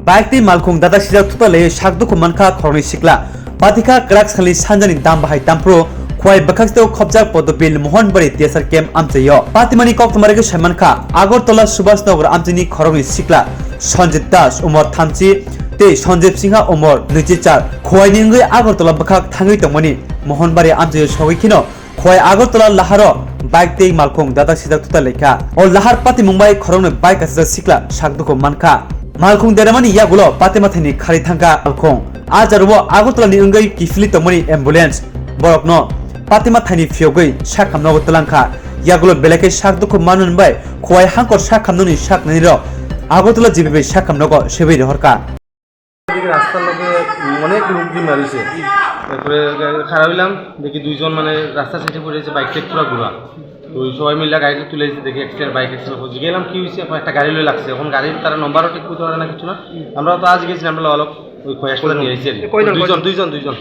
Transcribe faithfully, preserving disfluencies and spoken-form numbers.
Bike tei malkhung dadak sijak thuta laiwi sak dukhu mankha khoroknwi sikla. Patikha kwrak salni sanjani dam bahai tampro Khowai bwkhak siteo khopjak Podobil Mohanbari T S R camp amchaio. Patimani koktwma rwgwi saimankha Agartala Subhash Nagar amchaini khoroknwi sikla Sanjit Das umor thamchi tei Sanjib Singha umor nwichi char Khowaini wngwi Agartala bwkhak thangwi tongmani Mohanbari amchaio sogwi kheno Khowai Agartala laharo bike tei malkhung dadak sijak thuta laikha. O lahar patimung bai khoroknwi bike kasijak sikla sak dukhu mankha. Malkhung deramani yagulo Patima thaini khari thangkha malkhung. A jarao Agartala ni wngwi kiphilwi tongmani ambulance borokno Patima thaini phiyogwi sakhamnogo twlangkha. Yagulo belai khe sak dukhu manmani bai Khowai hangkor sakhamnokni saknairok Agartala G B bai sakhamnogo sebwi rohorkha. এদিকে রাস্তার লগে অনেক লোক জমে রয়েছে, তারপরে গাড়ি খারাপ হইলাম, দেখি দুইজন মানে রাস্তা সাইডে পড়ে আছে, বাইক টেক পুরো ঘোরা। তো ওই সবাই মিলে গাড়িতে তুলে এসে দেখি অ্যাক্সিডেন্ট, বাইক অ্যাক্সিডেন্ট হয়েছে। গেলাম কি হয়েছে, এখন একটা গাড়ি লয়ে লাগছে, এখন গাড়ির তারা নম্বরও ঠিক করতে পারে না, কিছু না। আমরা তো আজ গেছিলাম, আমরা অলক ওই কয়েকটা নিয়ে এসেছি আর কি। কয়জন, দুইজন কয়জন? দুইজন দুইজন।